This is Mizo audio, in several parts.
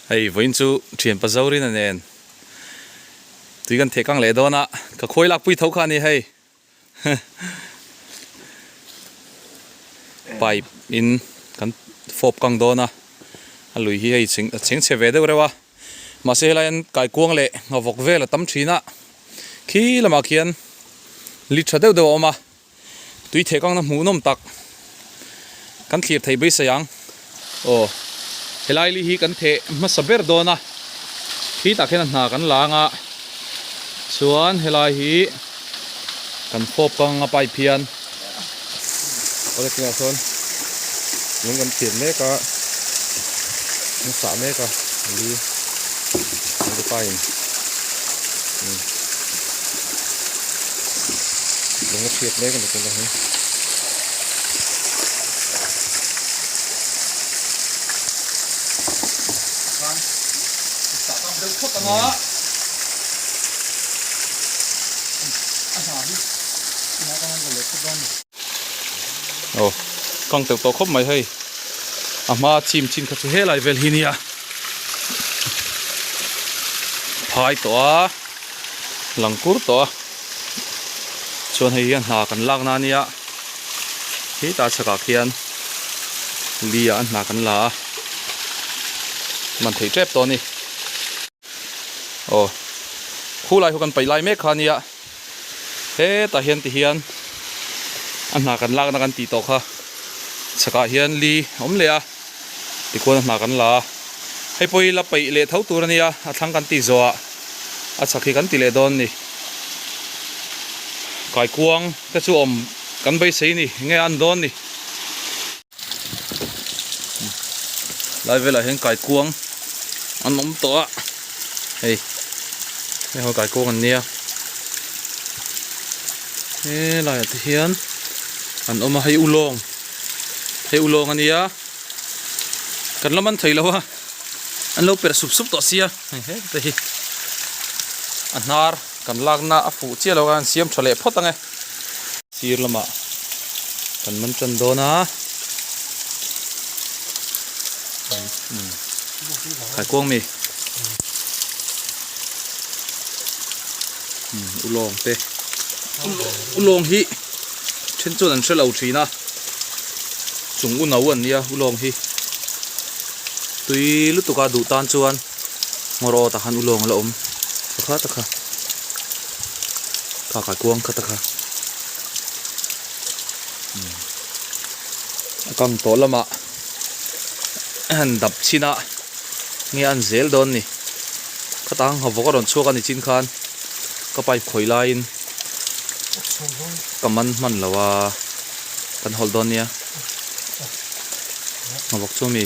Hei vawiin chu thianpa Zorina nen tui kan theh kang leh dawn a, ka khawi lak pui tho kha a ni hei. Pipe in kan fawp kang dawn a, a lui hi hei a chheng chhe ve deuh reuh a, mahse helai hian kaikuang leh nghavawk vel a tam thin a, khi lamah khian li tha deuh deuh a awm a. Tui theh kangna hmuhnawm tak kan thlir thei beisei ang. Aw, helai li hi kan theh hmasa ber dawn a, khitah khian a hna kan la ang a, chuan helai hi kan fawp kang a pipe hian. Awle tunah sawn lung kan thlir mek a, an sah mek a li an pa in. Lung a hriat mek a ni tunah hian. Aw kang teuh tawh khawp mai hei a hma chim chin kha chu helai vel hi nia. Phai tawh a lang kur tawh a chuan hei hian hna kan lak na ania hetah chhakah khian li ah hna kan la a man theih tep tawh a ni aw khulai ho kan paih lai mek kha ania hetah hian ti hian a hna kan lakna kan tih tawh kha chhakah hian li a awm leh a. Tikhuan a hna kan la a, hei pawh hi la peih leh tho tur a nia, a thlang kan tih zawh ah a chhak hi kan ti leh dawn a ni. Kaikuang te chu awm kan beisei a ni, enge a an dawn a ni. Lai velah hian kaikuang an awm tawh a, hei hei ho kaikuang an nia, helaiah te hian an awm a, hei ulawng. Hei ulawng a nia kan la man thei lo a an lo perh sup sup tawh sia hei he te hi a hnar kan lakna a fuh chiah lo a an siam tha leh phawt ang e sir lamah kan man tan dawn a kaikuang mi ulawng te ulawng hi. Then chuan an hre lo thin a, chung u no an nia ulawng hi tui lutuk a duh tan chuan ngawr awt ah khan ulawng a la awm ta kha ta kha kha kaikuang kha ta kha a kang tawh lamah a han dap chhin a nge a an zel dawn ni khatah ang havawk a rawn chhuak a ni chin khan ka pipe khawih laiin. Ka man hman lo a, kan hawlh dawn nia. Nghavawk chu ami?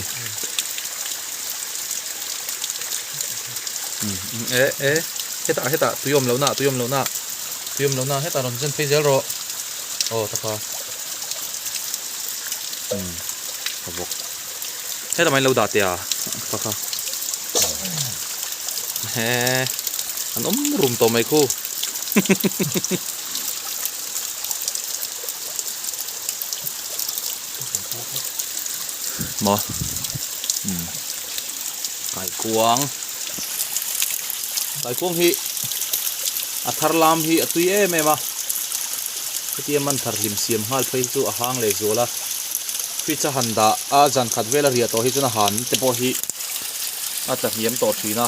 E e hetah hetah tui awm lohna tui awm lohna tui awm lohna hetah rawn zen phei zel rawh aw taka nghavawk hetah mai lo dah teh a kha kha he an awm rum tawh mai khu. Maw umm kaikuang kaikuang hi a thar lam hi a tui em em a hetia man thar hlim siam nghal phei chu a hang leh zual a fridge a han dah a zan khat vel a riah tawh hi chuan a han te pawh hi a tla hniam tawh thin a.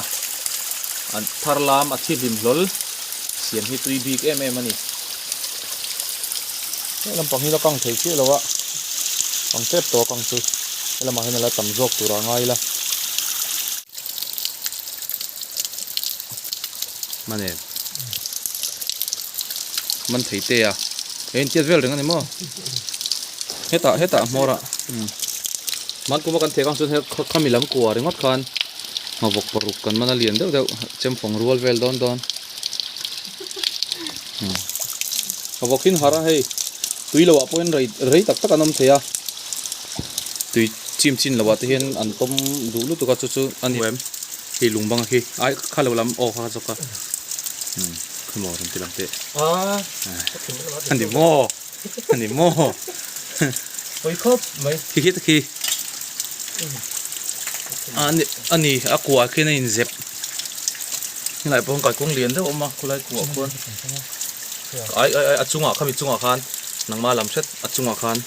An thar lam a thi hlim hlawl siam hi tui bik em em a ni. He lampang hi la kang thei chiah lo a, kang tep tawh a kang chu he lamah hian a la tam zawk tur ah ngai ila. Hman em? Man thei te a, he intiat vel reng a ni maw? Hetah hetah hmawr ah man kuma kan theh kang chuan he khami lam kua ringawt khan Nghavawk paruk kan man a lian deuh deuh chemfawng rual vel dawn dawn. Nghavawk hin har a hei tui loh ah pawhin rei rei tak tak an awm thei a tui chim chin loh ah te hian an tawm duh lutuk a chu chu a ni em hei lung bang a khi ai kha lo lam aw kha zawk a kha maw rawn ti lang teh a ni maw a ni maw pawi khawp mai khi khi ta khi. A ni a kuah khian a inzep helai pawh hian kaikuang lian deuh a awm a khulai kuah khuan ai ai ai a chungah khami chungah khan nangma lam hret a chungah khan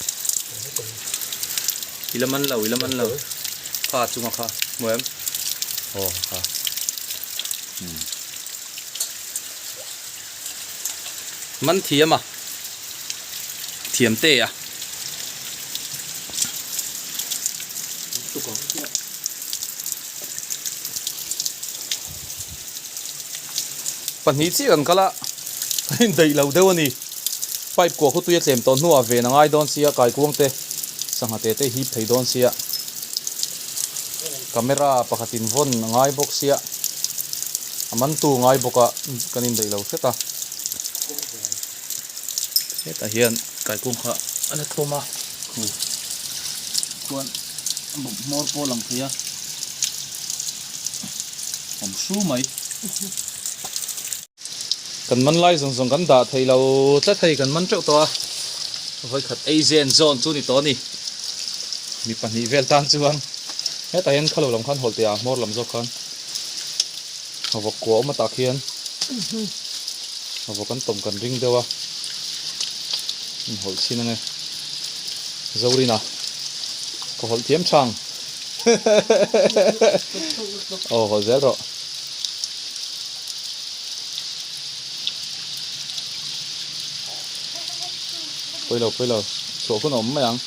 i la man lo i la man lo kha a chungah kha hmu em aw kha umm man thiam a thiam te a. Pahnih chiah kan kal a, kan indaih lo deuh a ni. Pipe kuah khu tui a tlem tawh hnuah ven a ngai dawn sia, kaikuang te sangha te te hip thei dawn sia, camera pakhatin vawn a ngai bawk sia, a mantu a ngai bawk a, kan indaih lo hret a. Hetah hian kaikung kha a la tawm a, khu khuan a bawp hmawr pawh a lang thei a, awm hru mai. Kan man lai zawng zawng kan dah thei lo tlat hei kan man teuh tawh a, vawikhat ei zen zawn chu ni tawh a ni. Mi pahnih vel tan chuan hetah hian khalo lam khan hawlh teh ah hmawr lam zawk khan vawk kua awm atah khian. A vawk an tawm kan ring deuh a, in hawlh chhin ange. Zorina ka hawlh thiam chang aw hawlh zel rawh. Pawilo pawilo chhuah hun a awm mai ang.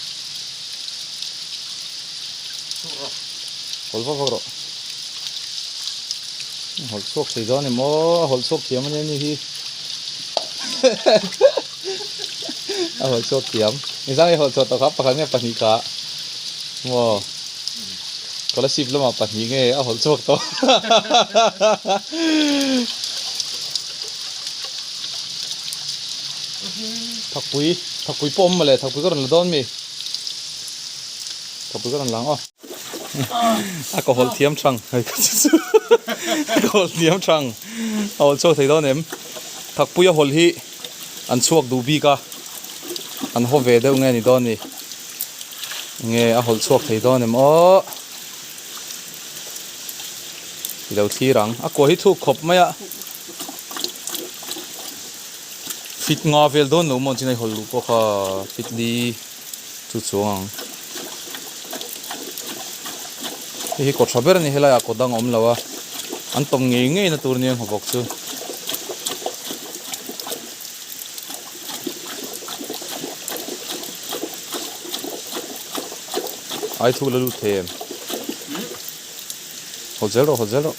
Hawlh vak vak rawh. Hawlh chhuak thei dawn em aw a hawlh chhuak thiam ania ni hi a hawlh chhuak thiam nizan i hawlh chhuah tawh kha pakhat nge pahnih kha maw scholarship lamah pahnih nge a hawlh chhuak tawh thakpui thakpui pawh awm mawle thakpui ka rawn la dawn mi thakpui ka rawn la ang aw. A ka hawlh thiam thang hei ka chu chu a ka hawlh thiam thang a hawlh chhuak thei dawn em thakpui a hawlh hi an chhuak duh bik a an haw ve deuh nge ni dawn ni nge a hawlh chhuak thei dawn em aw i lo thlir ang a kua hi thuk khawp mai a fit nga vel dawn lo maw chin a i hawlh luh pawh kha fit li chu chuang ang. Hei hi kaw tha ber a ni helaiah kaw dang a awm lo a an tawm ngei ngei na tur nia nghawk chu. Ai thu la lut thei em? Haw zel rawh haw zel rawh.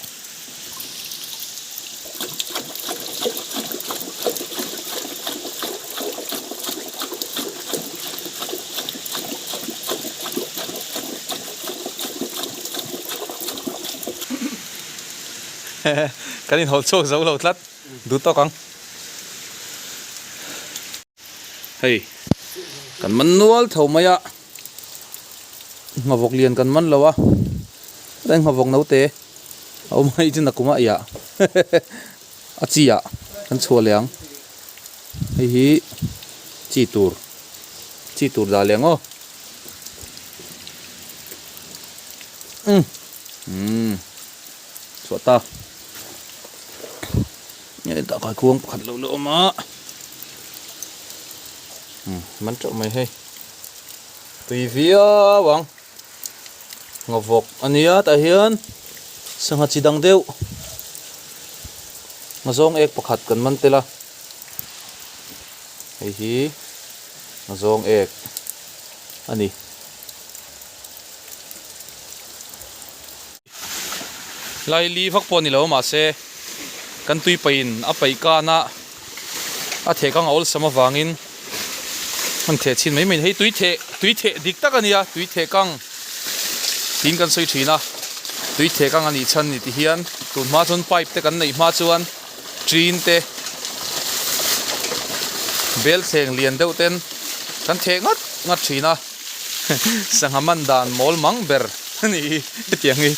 Kan inhawlh chhuak zo lo tlat duh tawk ang. Hei kan man nual tho mai a nghavawk lian kan man lo a tlai nghavawk naute a awm a chu nakum a iah a chi ah kan chhuah leh ang hei hi chi tur chi tur dah leh ang aw umm umm chhuah ta. Nge dah kai khuang pakhat lo la awm a umm man teuh mai hei tui viau ang ngawvawk a nia tah hian sangha chi dang deuh ngazawng ek pakhat kan man tel a hei hi ngazawng ek a ni. Laili vak pawh a ni lo mahse kan tui paihin a paih kana a theh kang a awlsam avangin an theh chhin mai mai a ni. Hei tui theh tui theh dik tak a nia tui theh kang tiin kan sawi thin a tui theh kang a nih chhan ni ti hian tun hma chuan pipe te kan neih hma chuan ṭin te bel thleng lian deuh ten kan theh ngat ngat thin a. Sangha man dan mawl mang ber a ni hi hetiang hi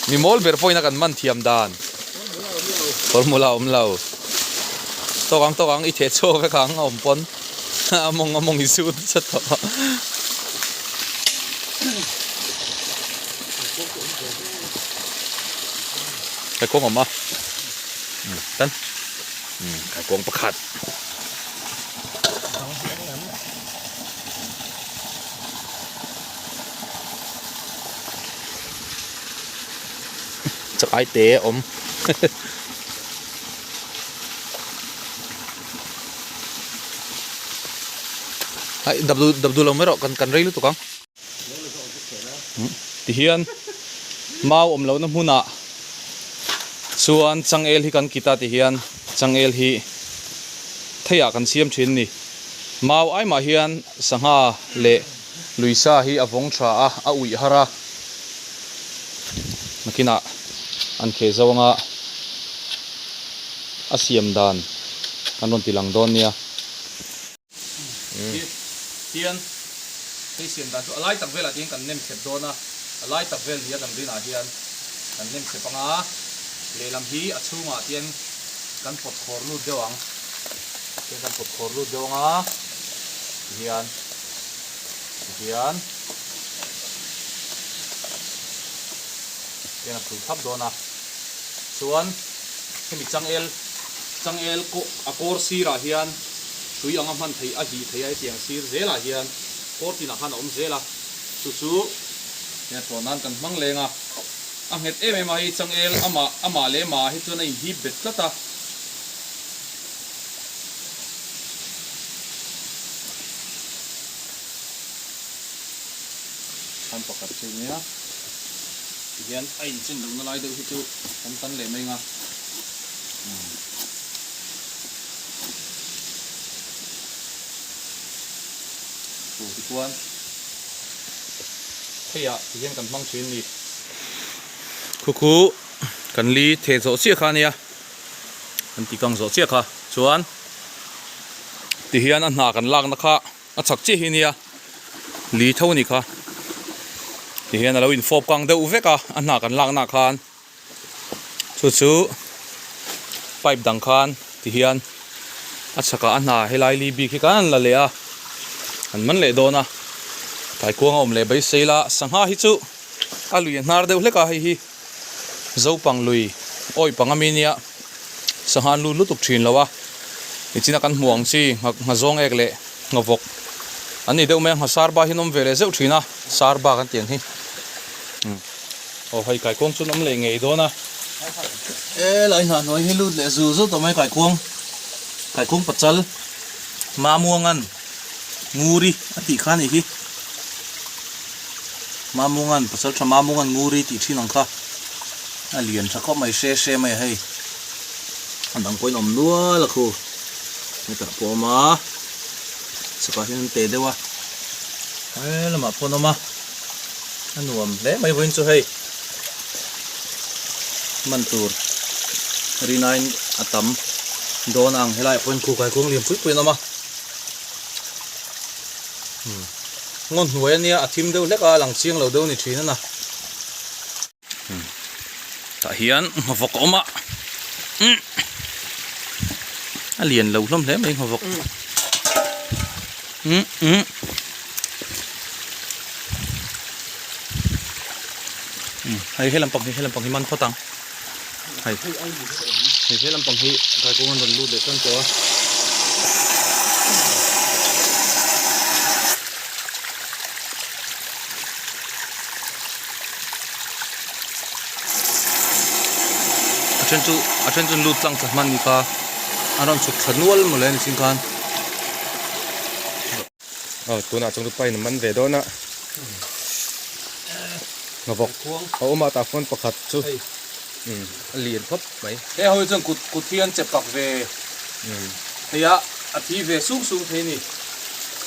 mi mawl ber pawhin a kan man thiam dan formula a awm lo tawk ang tawk ang i theh chhuak vek ang a awm pawn a mawng a mawng i zut nasa tawh. Kaikuang awm a tan kaikuang pakhat. Chakai te a awm. Ai dap duh dap duh lo mai rawh kan kan rei lutuk ang. Tihian mau awm lohna hmunah chuan changel hi kan kit a tihian changel hi theiah kan siam thin a ni. Mau ai mah hian sangha leh luisa hi a vawng tha a, a uih har a. Nakinah an kheh zo anga a siam dan kan rawn ti lang dawn nia. Tihian hei siam dan chu a lai tak velah tihian kan nem chep dawn a, a lai tak vel nia kan rinah hian kan nem chep anga lehlam hi a chhungah tihian kan pawt khawr lut deuh ang, tihian kan pawt khawr lut deuh anga tihian tihian tihian a phui thlap dawn a, chuan hemi changel changel a kawr sirah hian. Hrui anga hman theih a hih theih a hetiang sir zelah hian kawr tinah khan a awm zel a, chu chu hian tawh nan kan hmang leng a, a nghet em em a hei changel amah amah leh mah hi chuan a inhip bet tlat a. Chhan pakhat chu nia tihian a inchen lohna lai deuh hi chu kan tan leh mai ang a. Chu tichuan theiah ti hian kan hmang thin ni. Khu khu kan li theh zawh chiah kha ania, kan ti kang zawh chiah kha chuan ti hian a hna kan lakna kha a chak chiah hi ania li tho a ni kha ti hian a lo infawp kang deuh vek a, a hna kan lakna khan. Chu chu pipe dang khan ti hian a chhakah a hna helai li bik hi khan an la leh a an man leh dawn a kaikuang a awm leh beisei la sangha hi chu a lui a hnar deuh hlek a hei hi zopang lui awih pang ami nia sangha an lut lutuk thin lo a nichina kan hmuh ang chi nghazawng ek leh nghavawk an ni deuh mai a nghasar ba hi an awm ve leh zeuh thin a sar bak an tih ang hi. Aw hei kaikuang chu an awm leh ngei dawn a. E lai hnah hnuai hi lut leh zu zu tawh mai kaikuang kaikuang pachal Mamuangan Nguri a tih kha a nih hi Mamuangan pasal tha Mamuangan Nguri tih thin ang kha a lian tha khawp mai hre hre mai a hei a dang pawhin a awm nual a khu hetah pawh a awm a chhakah hian an te deuh a he lamah pawh an awm a. A nuam hle mai vawiin chu hei hman tur rinain a tam dawn ang helaiah pawhin khu kaikuang lian pui pui an awm a ngaw hnuai ania a thim deuh hlek a a lang chiang lo deuh a ni thin a na tah hian nghavawk a awm a a lian lo hlawm hle mai nghavawk Hei he lampang hi he lampang hi man phawt ang hei hei he lampang hi kaikuang an rawn lut leh tan tawh a. A then chu a then chu an lut tlang thla hman ni kha an rawn chhuk thla nual mawle a ni chin khan. Aw tunah chuan pain a man ve dawn a nghavawk a awm a tah khuan pakhat chu a lian khawp mai. He ho hi chuan kut kut hi an che pak ve thei a a thi ve sung sung thei a ni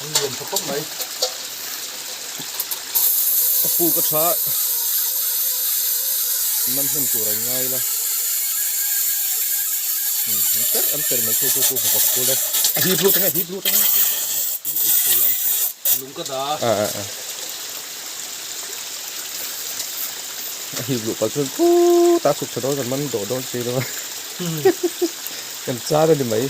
an lian tha khawp mai. A puk a tha man hnem tur an ngai la an per an per mai khu khu khu hmu bawk khu le a hip lut ange hip lut ange lung ka da a a a a hip luh pah chuan khu ta chhuk tha dawn kan man dawh dawn si lo a kan char a ni mai.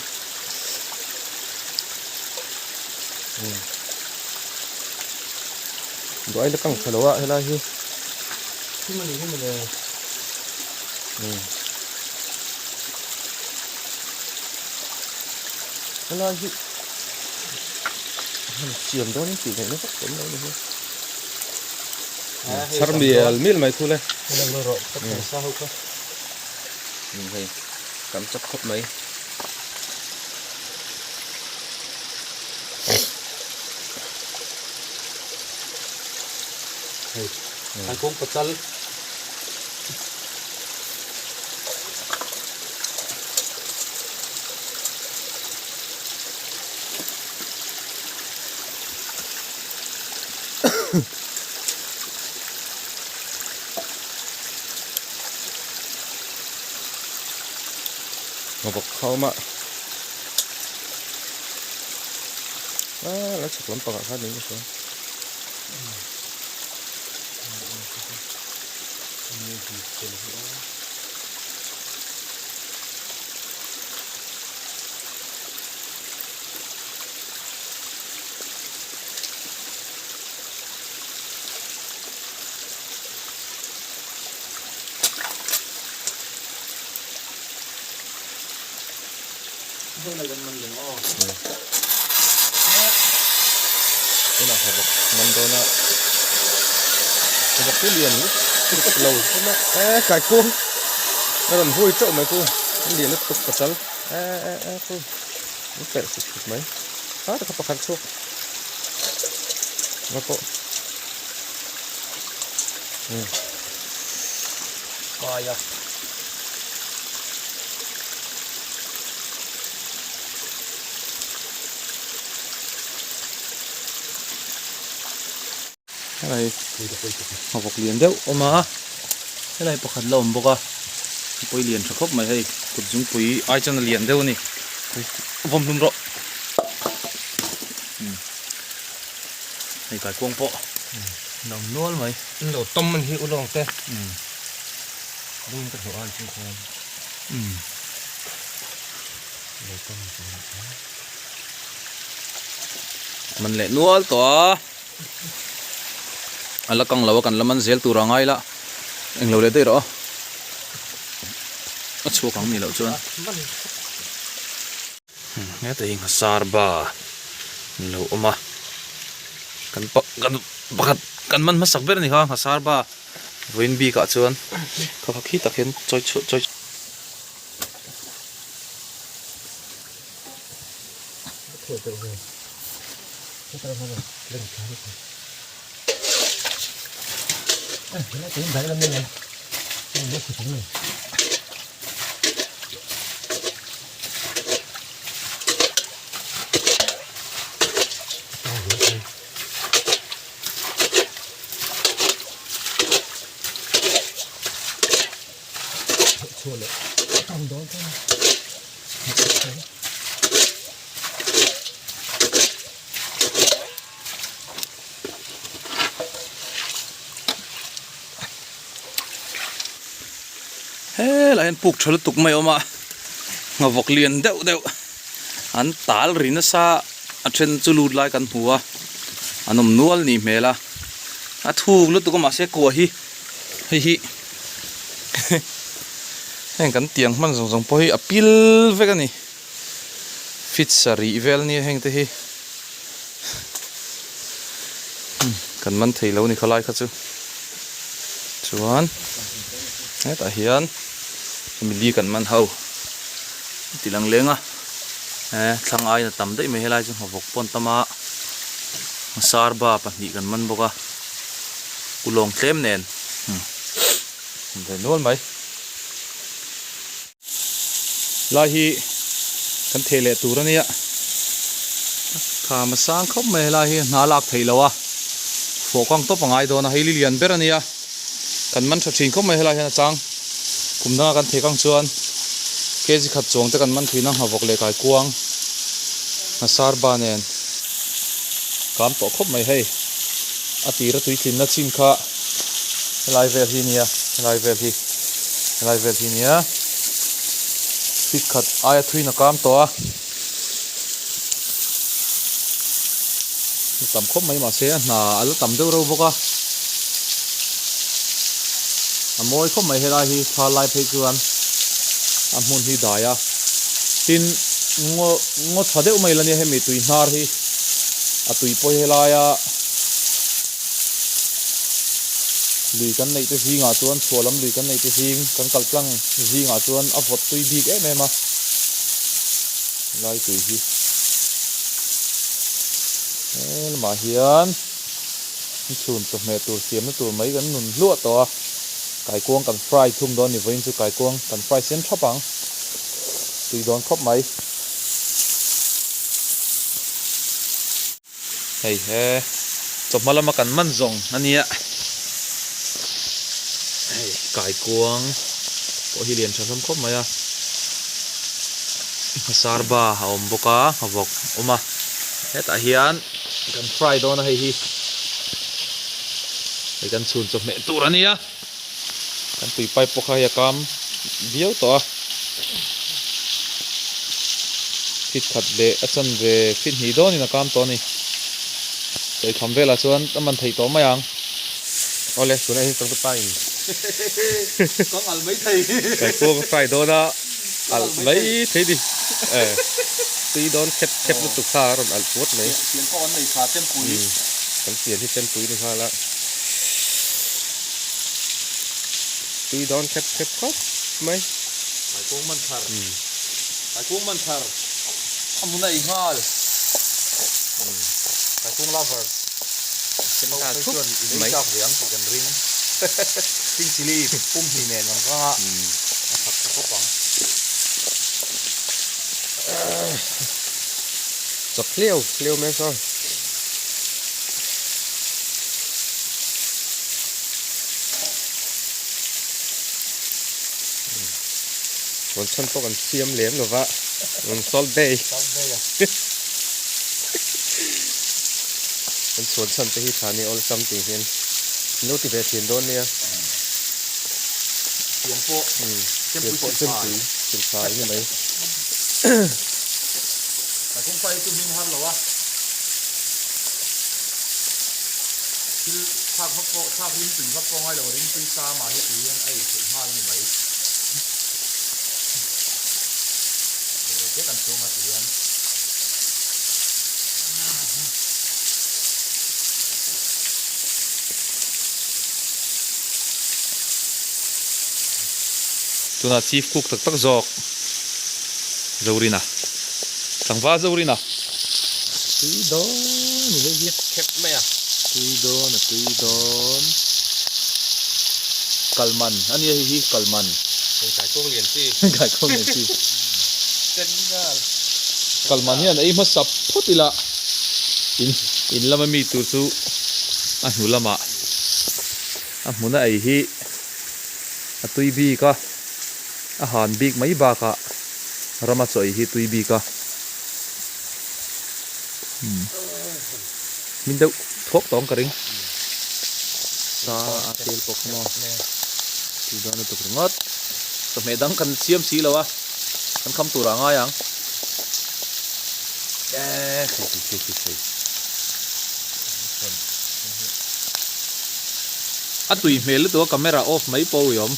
Duai la kang tha lo a helai hi. Thim a nih hi mawle. Umm. Helai hi han siam dawn in tih ngaihna vak awm lo a ni hi. Chhar mial mial mai thu le. Umm hei tam chak khawp mai. Hei an kawng pachal. Ngawk khawm a ah la chhak lampangah khan niin ka hria. Tunah hawk man dawn a hawk hi lian lutuk lo e kaiku a rawn hui teuh mai ku lian lutuk pasal e e e khu an perh sut sut mai a taka pakhat chhuak nga pawh umm kaia. Helai hmawk lian deuh awm a helai pakhat la awm bawk a pawi lian tha khawp mai hei kut zungpui ai chuan a lian deuh a ni vawm hlum rawh hei kaikuang pawh a awm nual mai. In lo tawm a ni hi ulawng te lung ka hlawh a an chhung khan. Man leh nual tawh a a la kang lo a kan la man zel tur a ngai la englo leh daih rawh a chhuak ang nih loh chuan heta hi nghasar ba an lo awm a kan kan pakhat kan man hmasak ber a ni kha nghasar ba vawiin bikah chuan kha kha khi tak hian chawi chhuah chawi. Helai hian puk tha lutuk mai a awm a nghavawk lian deuh deuh an tal ri nasa a then chu lut lai kan hmu a an awm nual nih hmel a a thuk lutuk a mahse kua hi hei hi heng kan tiang hman zawng zawng pawh hi a pil vek a ni fit sarih vel nia heng te hi kan man thei lo ni khalai kha chu chuan hetah hian hemi li kan man ho ti lang leng a he thlang aiin a tam daih mai helai chu hnawvawk pawn tam a sarba pahnih kan man bawk a. Ulawng tlem nen ve nual mai. Lai hi kan theh leh tur a nia. Kham a sang khawp mai helai hi hna lak theih loh a. Fawh kang tawp a ngai dawn a, hei li lian ber a nia. Kan man tha thin khawp mai helai hian a chang. Kum danga kan theh kang chuan kg khat chuang te kan man thin a, nghavawk leh kaikuang, nghasarba nen. Kam tawh khawp mai hei a tira tuitlinna chin kha helai vel hi nia helai vel hi helai vel hi nia fit khat aia thuin a kam tawh a a tam khawp mai mahse a hna a la tam deuh reuh bawk a. A mawi khawp mai helai hi thla lai phei chuan a hmun hi dai a. Tin, ngaw ngaw tha deuh mai la nia hemi tui hnar hi a tui pawh hi helaia lui kan neih te zingah chuan chhuah lam lui kan neih te zing kan kal tlang zingah chuan a vawt tui bik em em a helai tui hi he lamah hian chhun chawhmeh tur siamna tur mai kan nun hluah tawh a kaikuang kan fry thung dawn a ni vawiin chu kaikuang kan fry sen thap ang tui dawn khawp mai. Hei he chawhma lama kan man zawng a nia hei kaikuang pawh hi lian tha hlawm khawp mai a nghasarba a awm bawk a nghavawk a awm a hetah hian kan fry dawn a hei hi hei kan chhun chawhmeh tur a nia. Kan tui pipe pawh kha hei a kam viau tawh a, feet khat leh a chanve feet hnih dawnin a kam tawh a ni. Chawikham velah chuan a man theih tawh mai ang. Awle, tunah hian changtu pa in. Kawng alh mai thei. Kaikuang ka fry dawn a, alh mai thei ni. Tui dawn khep khep lutuk kha a rawn alh puat mai. Fian pawh kan nei tha chempui. Kan fian hi chempui ni nghal a. Tui dawn khep khep khawp mai. Kaikuang man thar. Kaikuang man thar. A hmun a ei nghal. Kaikuang lover. Sen nghal thup mai. Ei chak ve ang tih kan ring. Ching chili pum hnih nen kan kang a. A thak ta khawp ang. Chak hliau hliau mai saw. Rawn chhan pawh kan siam lem lo va, rawn salt bay. Kan chhuan chhan te hi tha nia awlsam tih hian in lo ti ve thin dawn nia. Fian pawh chempui chempui silfai ni mai. Kawngfai chu hming har lo a. Thil thlak vak pawh, thlak rim tui vak pawh ngai lo, rim tui sa mah hi tui hian a ei theih nghal a ni mai. Hei lo te kan chhung a ti hian. Tunah chief cook tak tak zawk Zorina. Tlangval Zorina. Tui dawn a ni hei hi. Khep mai a. Tui dawn a tui dawn. Kalman a nia hei hi kalman. Hei kaikuang lian chi. Kaikuang lian chi. Sen nghal. Kalman hian ei hmasa phawt ila in in lama mi tur chu a hnu lamah a hmuna ei hi a tui bik a a han bik mai bakah rama chaw ei hi tui bik a min deuh thuak tawng ka ring sa a tel bawk maw tui dawn lutuk ringawt chawhmeh dang kan siam si lo a kan kham turah a ngai ang eee thei thei thei thei A tui hmel lutuk a camera off mai pawh ui awm.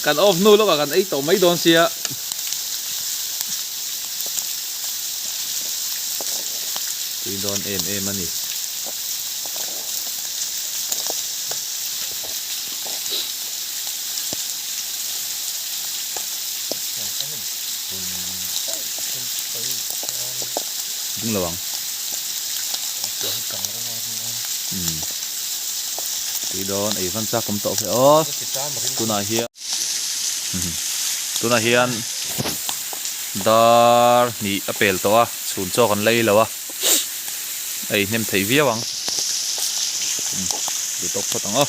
Kan off hnu lawkah kan ei tawh mai dawn sia. Tui dawn em em a ni. Ding lo ang. Tui dawn ei van chak awm tawh ve aw. Tunah hian tunah hian dar hnih a pel tawh a chhun chaw kan lei lo a a ei hnem thei viau ang. Duh tawk phawt ang aw.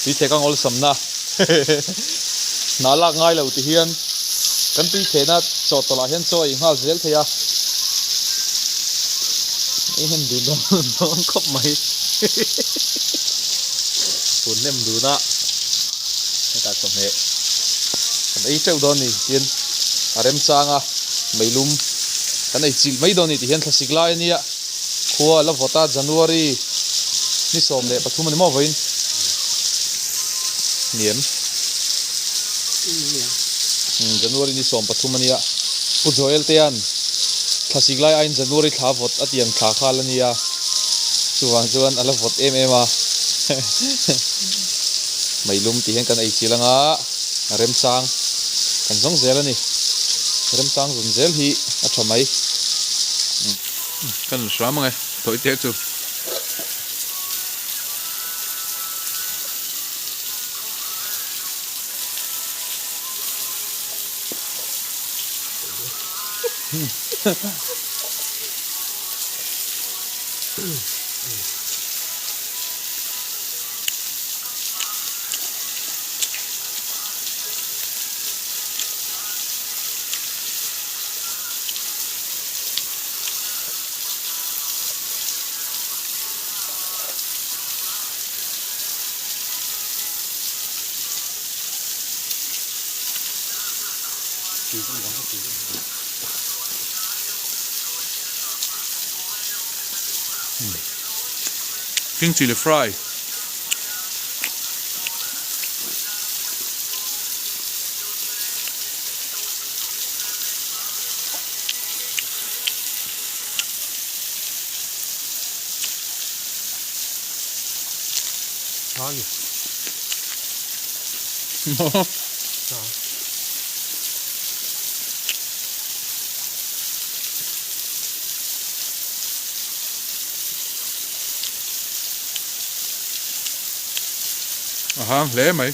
Tui theh ka ngawlsamna hna lak ngai lo ti hian kan tui thehna chaw tawlh ah hian chaw a inghal zel thei a, ei hnem dun dawn dawn khawp mai tun hnem dun a hetah chawhmeh kan ei teuh dawn ni tin a remchang a meilum kan ei chilh mai dawn ni ti hian thlasik lai a nia. Khua a la vawt a, January Ni 13 a ni maw vawiin? Ni em? January ni 13 a nia. Pu Joel te hian thlasik lai aiin January thla vawt a ti ang thla kha la nia. Chuvang chuan a la vawt em em a. Meilum tih hian kan ei chil anga remchang kan zawng zel a ni. Remchang zawn zel hi a tha mai. Kan hram ang e, tawih te chu. King chili fry. A hang hle mai.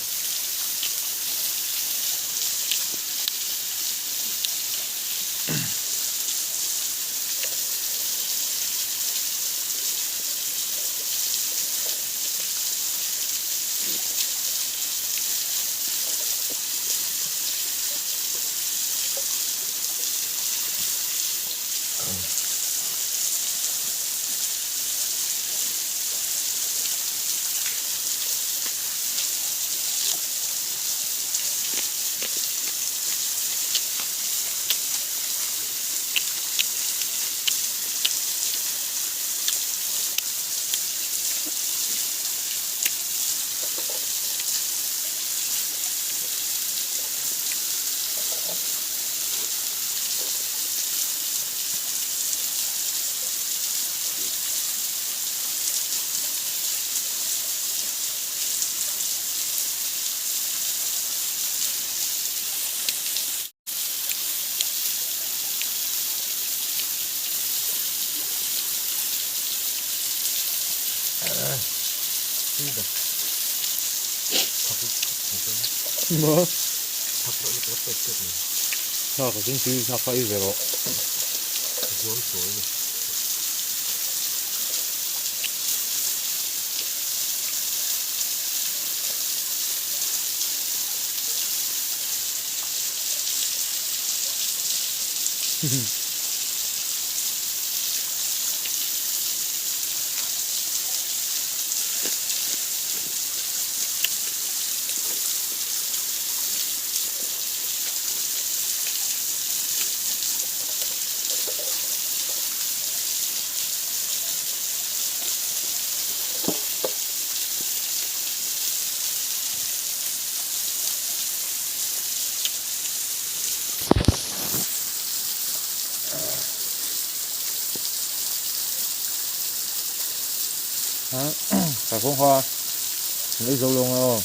Kaifawng kha an ei zo lo ang aw.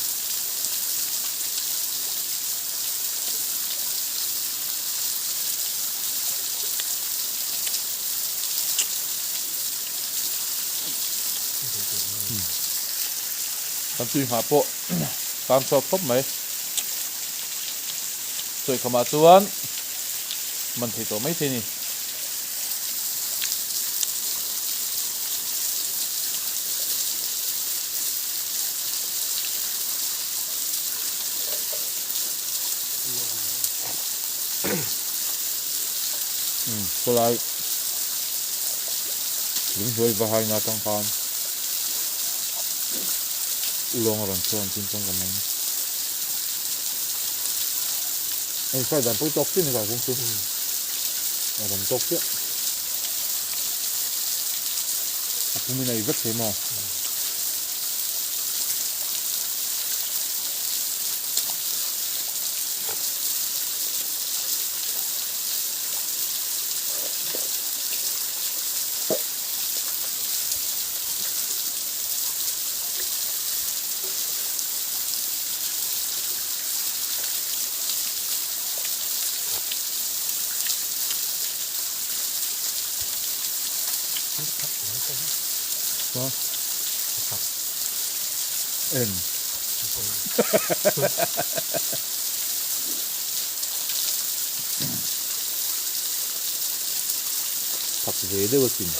Kan tui nghah pawh tan chhuak khawp mai. Sawikhawmah chuan man thei tawh mai thei a ni. Khawlai lungduai va haina atang khan ulawng a rawn chhuak ang chin chuan ka man. Hei fry dan pawh hi tawk chiah a ni kha kung chu a rawn tawk chiah. A pum in a ei vek thei maw? Eng. Phak ve deuh asin.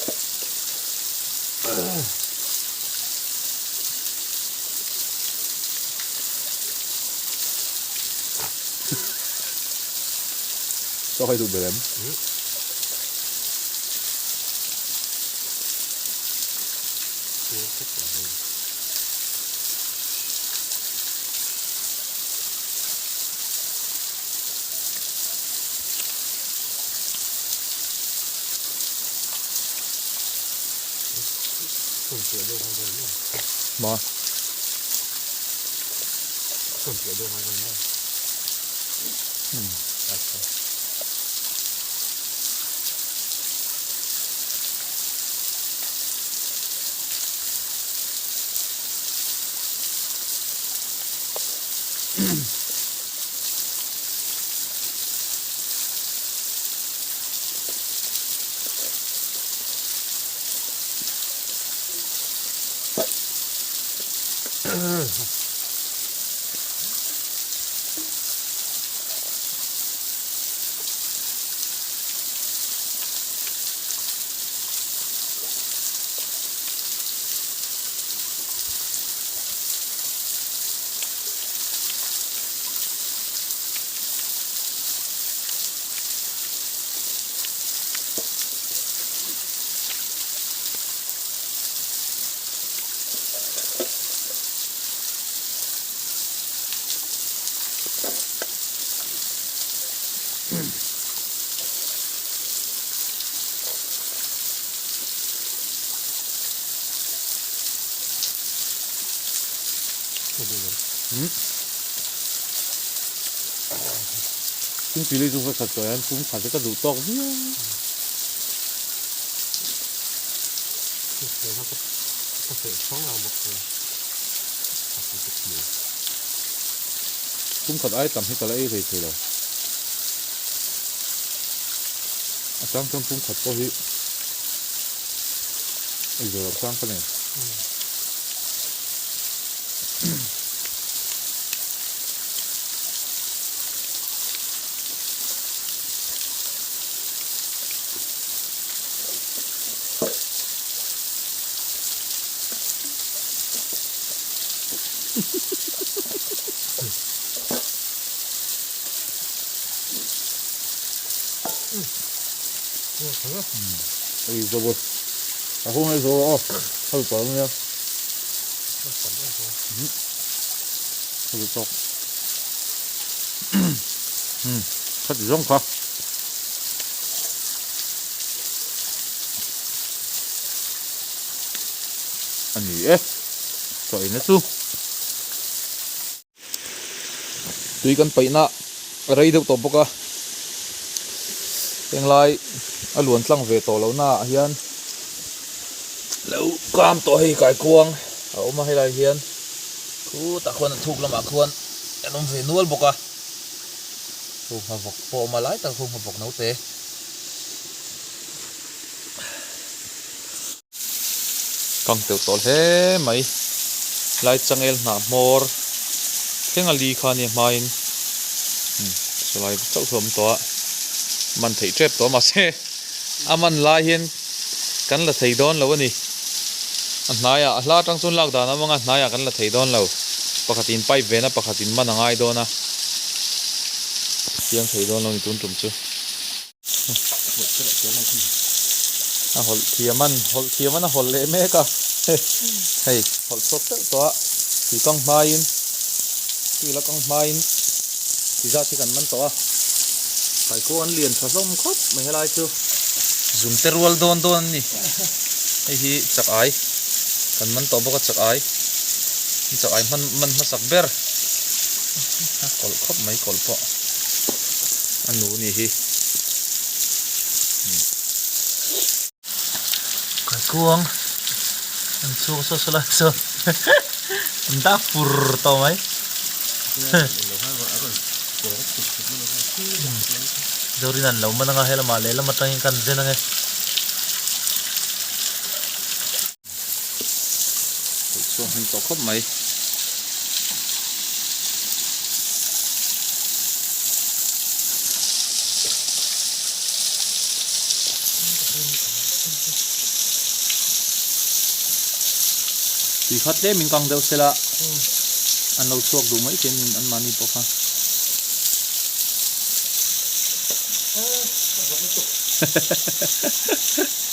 Saw khai duh ber em? Ma. Hmm. Thingpui lei chu va khat tawh hian pum khat hi ka duh tawk viau. Pum khat ai tam hi ka la ei hlei thei lo. A chang chuan pum khat pawh hi ei zawh loh chang ka nei. Ei zo bawk a hung ei zo aw hal pah ania hal tawk kha ti zawng kha. A ni e chaw eina chu tui kan paihna a rei deuh tawh bawk a henglai a luan tlang ve tawh loh naah hian lo kam tawh hei kaikuang a awm a helai hian khutah khuan a thuk lamah khuan an awm ve nual bawk a khu nghavawk pawh a awm a lai tak khu nghavawk naute. Kang teuh tawh hle mai. Lai changel hnah hmawr thleng a li kha nia hmain chulai chauh chu a awm tawh a, man theih tep tawh a mahse a man lai hian kan la thei dawn lo a ni. A hnaiah a hla atang chuan lak dan a awm ang a hnaiah kan la thei dawn lo. Pakhatin pipe vena pakhatin man a ngai dawn a, siam thei dawn lo ni tun tum chu. A hawlh thiam an hawlh thiam an a hawlh leh mek a hei hawlh chhuak teuh tawh a tui kang hmaiin tui la kang hmaiin ti zat hi kan man tawh a thaikua an lian tha hlawm khawp mai helai chu zum te rual dawn dawn an ni hei hi chak ai kan man tawh bawk a chak ai chak ai hman man hmasak ber a kawlh khawp mai kawlh pawh. A nu ni hi. Kaikuang an chhuak saw saw lai sawn an dak fur tawh mai. Zorin an lo man anga helamah lehlam atangin kan zen ange. Chhuak hnem tawh khawp mai. Tui kha tlem in kang deuh sela an lo chhuak duh mai thei an mahni pawh kha.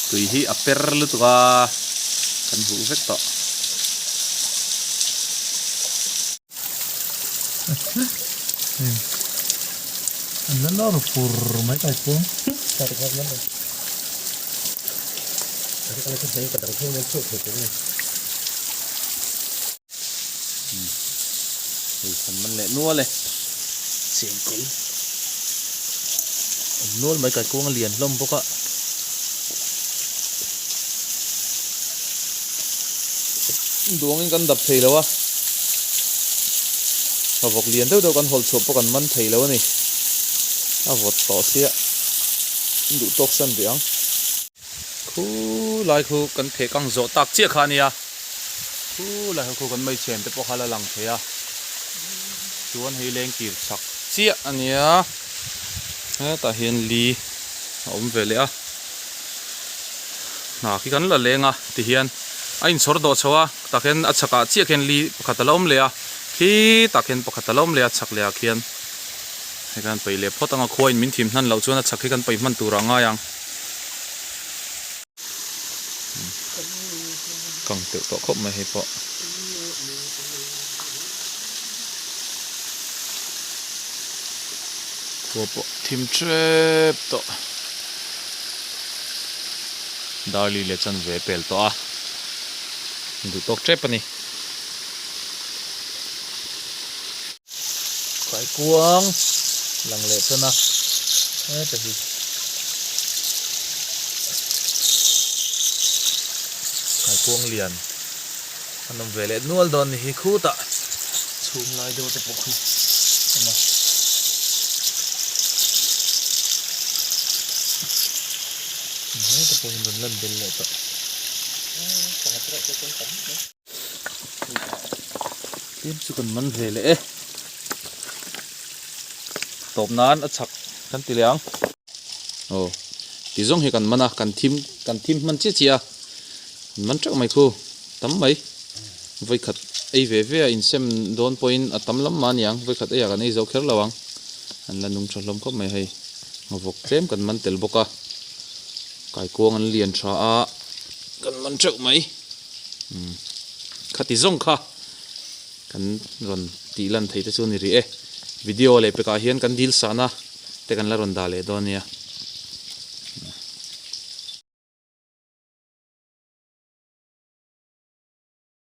Tui hi a per lutuk a, kan huh vek tawh. An la lawr fur mai kai chuan. Hei kan man leh nual e. Chengkawl awm nual mai kai kuang a lian hlawm bawk a. Duangin kan dap thei lo a. A vawk lian deuh deuh kan hawlh chhuah pawh kan man thei lo a ni. A vawt tawh sia duh tawk san rih ang. Khu lai khu kan theh kang zawh tak chiah kha a nia. Khu lai ho khu kan meichhem te pawh kha la lang thei a. Chuan hei leng kir chak chiah a nia. Hetah hian li a awm ve leh a. Hna khi kan la leng a tihian a inchhawr dawh chho a. Tah khian a chhakah chiah khian li pakhat a la awm leh a. Khitah khian pakhat a la awm leh a chhak leh ah khian. Hei kan peih leh phawt ang a khua in min thim hnan loh chuan a chhak hi kan peih hman tur ah ngai ang. Kang teuh tawh khawp mai hei pawh. Khua pawh thim tep tawh. Darli leh chan ve pel tawh a. Duh tawk tep a ni. Kaikuang lang leh tan a heta hi kaikuang lian an awm ve leh nual dawn ni hi khutah chhung lai deuh te pawh khu awm a. Heta pawh hi rawn lan bel leh tawh. Tlem chu kan man ve leh e. Tawp nan a chhak kan ti leh ang. Aw ti zawng hi kan man a, kan thim kan thim hman chiah chiah a. Kan man teuh mai khu tam mai. Vawikhat ei ve ve a insem dawn pawhin a tam lam mah a ni ang. Vawikhat eiah kan ei zo kher lo ang. An la nung tha hlawm khawp mai hei. Nghavawk tlem kan man tel bawk a. Kaikuang an lian tha a kan man teuh mai. Umm khati zawng kha kan rawn tih lan theih te chu a ni rih e. Video leh pekah hian kan dil sahna te kan la rawn dah leh dawn nia.